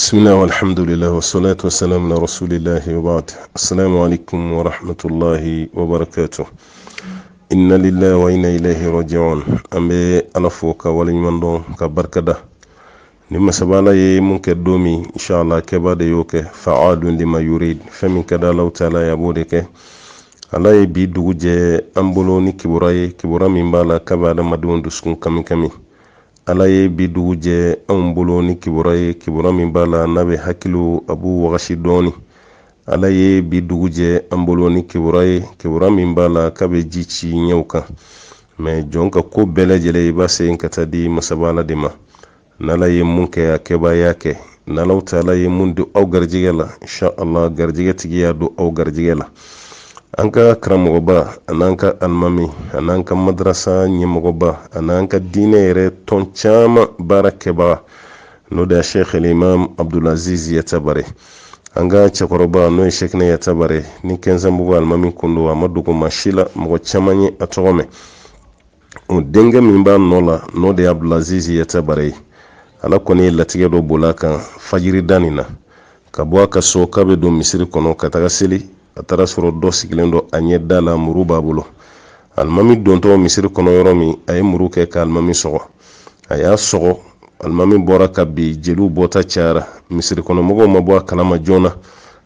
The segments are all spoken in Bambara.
Bismillah walhamdulillah wassalatu wassalamu ala rasulillahi wa ba'd. Assalamu alaikum wa rahmatullahi wa barakatuh. Inna lillahi wa inna ilaihi raji'un. An bɛ Ala fo ka waleɲuman dɔn ka barika da. Ni masaba Ala ye mun kɛ don min, inshallah kɛba de y'o kɛ. Fa'alun lima yurid. Fɛn min ka di Alahu taala ye, a b'o de kɛ. Ala ye bi dugu jɛ an bolo ni kibaruya ye, kibaruya min b'a la k'a bɛ adamadenw dusukun kami kami. Ala ye bi dugu jɛ anw bolo ni kibaruya ye, kibaruya min b'a la n'a bɛ hakiliw a b'u wagasi dɔɔni. Ala ye bi dugu jɛ an bolo ni kibaruya ye, kibaruya min b'a la k'a bɛ ji ci ɲɛw kan. Mɛ jɔn ka ko bɛɛ lajɛlen, i b'a segin ka taa di masaba Ala de ma. N'Ala ye mun kɛ, a kɛba y'a kɛ. N'Alahu taala ye mun don aw garijɛgɛ la, insha Allah garijɛgɛ tigi y'a don aw garijɛgɛ la. An ka karamɔgɔba an'an ka alimami an'an ka madarasa ɲɛmɔgɔba an'an ka diinɛ yɛrɛ tɔn caman baara kɛbaga, n'o de ye Sheikh Imam Abdulaziz Yatabare, an ka cɛkɔrɔba, n'o ye Shekina Yatabare ni Kɛnzanbugu alimami kun don, a ma dogo maa si la, mɔgɔ caman ye a tɔgɔ mɛn. O denkɛ min b'a nɔ la, n'o de ye Abdulaziz Yatabare ye, Ala kɔni ye latigɛ dɔ bol'a kan fajiri da nin na, ka bɔ a ka so k'a bɛ don misiri kɔnɔ ka taga seli. A taara sɔrɔ dɔ sigilen don a ɲɛ da la, muru b'a bolo. Alimami dontɔ misiri kɔnɔ yɔrɔ min, a ye muru kɛ ka alimami sɔgɔ. A y'a sɔgɔ, alimami bɔra ka bin, jeliw bɔta cayara. Misiri kɔnɔ mɔgɔw ma bɔ a kalama joona.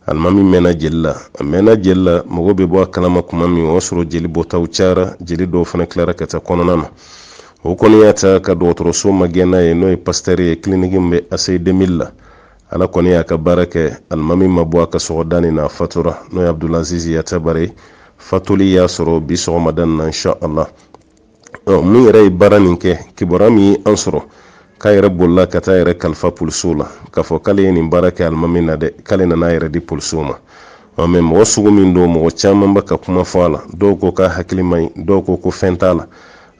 Alimami mɛnna jeli la, a mɛnna jeli la. Mɔgɔw bɛ bɔ a kalama kuma min, o y'a sɔrɔ jeli bɔtaw cayara, jeli dɔw fana tilara ka taa kɔnɔna na. O kɔni y'a ta ka dɔgɔtɔrɔso magɛn n'a ye, n'o ye Pasteur ye, kiliniki min bɛ ACI 2000 la. Ala kɔni y'a ka baara kɛ, alimami ma bɔ a ka sɔgɔda nin na, a fatura, n'o ye Abdulaziz Yatabare. Fatuli y'a sɔrɔ bi sɔgɔmada nin na, insha Allah. Mun yɛrɛ ye baara nin kɛ, kibaruya min ye an sɔrɔ, k'a yɛrɛ bolila ka taa yɛrɛ kalifa polisiw la, k'a fɔ k'ale ye nin baara kɛ alimami na dɛ, k'ale nana a yɛrɛ di polisiw ma. Mɛ mɔgɔ sugu min don, mɔgɔ caman bɛ ka kuma fɔ a la. Dɔw ko k'a hakili man ɲi, dɔw ko ko fɛn t'a la.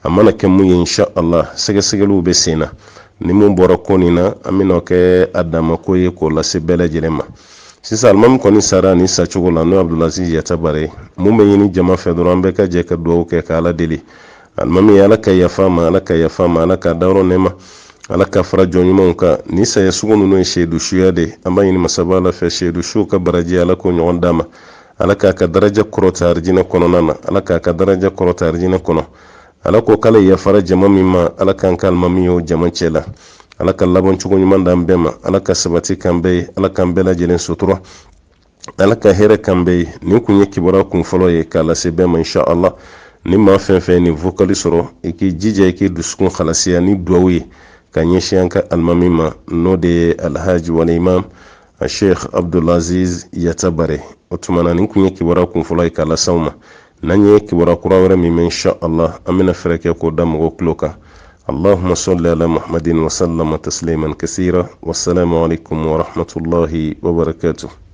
A mana kɛ mun ye, insha Allah sɛgɛsɛgɛliw bɛ sen na. Ni mun bɔra ko nin na, an bɛna kɛ a damako ye k'o lase bɛɛ lajɛlen ma. Sisan alimami kɔni sara nin sacogo la, n'o ye Abdulaziz Yatabare. Mun bɛ ɲini jama fɛ dɔrɔn, an bɛɛ ka jɛ ka dugawu kɛ ka Ala deli alimami, Ala ka yafa ma, Ala ka yafa ma, Ala ka dayɔrɔ nɛɛma, Ala ka fara jɔn ɲumanw kan. Ni saya sugu ninnu ye seyidu suya de, an b'a ɲini masaba Ala fɛ, seyidu suw ka baraji, Ala k'o ɲɔgɔn d'a ma. Ala k'a ka daraja kɔrɔta arijinɛ kɔnɔna na, Ala k'a ka daraja kɔrɔta arijinɛ kɔnɔ. Ala ko k'ale yafara jama min ma, Ala k'an ka alimami y'o jama cɛ la. Ala ka laban cogo ɲuman d'an bɛɛ ma, Ala ka sabati k'an bɛɛ ye, Ala k'an bɛɛ lajɛlen sutura, Ala ka hɛrɛ k'an bɛɛ ye. Nin kun ye kibaruya kun fɔlɔ ye k'a lase bɛɛ ma, insha Allah. Ni maa fɛn fɛn ni vocal sɔrɔ, i k'i jija i k'i dusukun halasiya ni duwawu ye ka ɲɛsin an ka alimami ma, n'o de ye Alhaji wal Imam a Sheikh Abdulaziz Yatabare. O tuma na, nin kun ye kibaruya kun fɔlɔ ye k'a lase aw ma. N'an ye kibaruya kura wɛrɛ min mɛn, insha Allah an bɛna fɛɛrɛ kɛ k'o da mɔgɔw tulo kan. اللهم صل على محمد وسلم تسليما كثيرا، والسلام عليكم ورحمة الله وبركاته.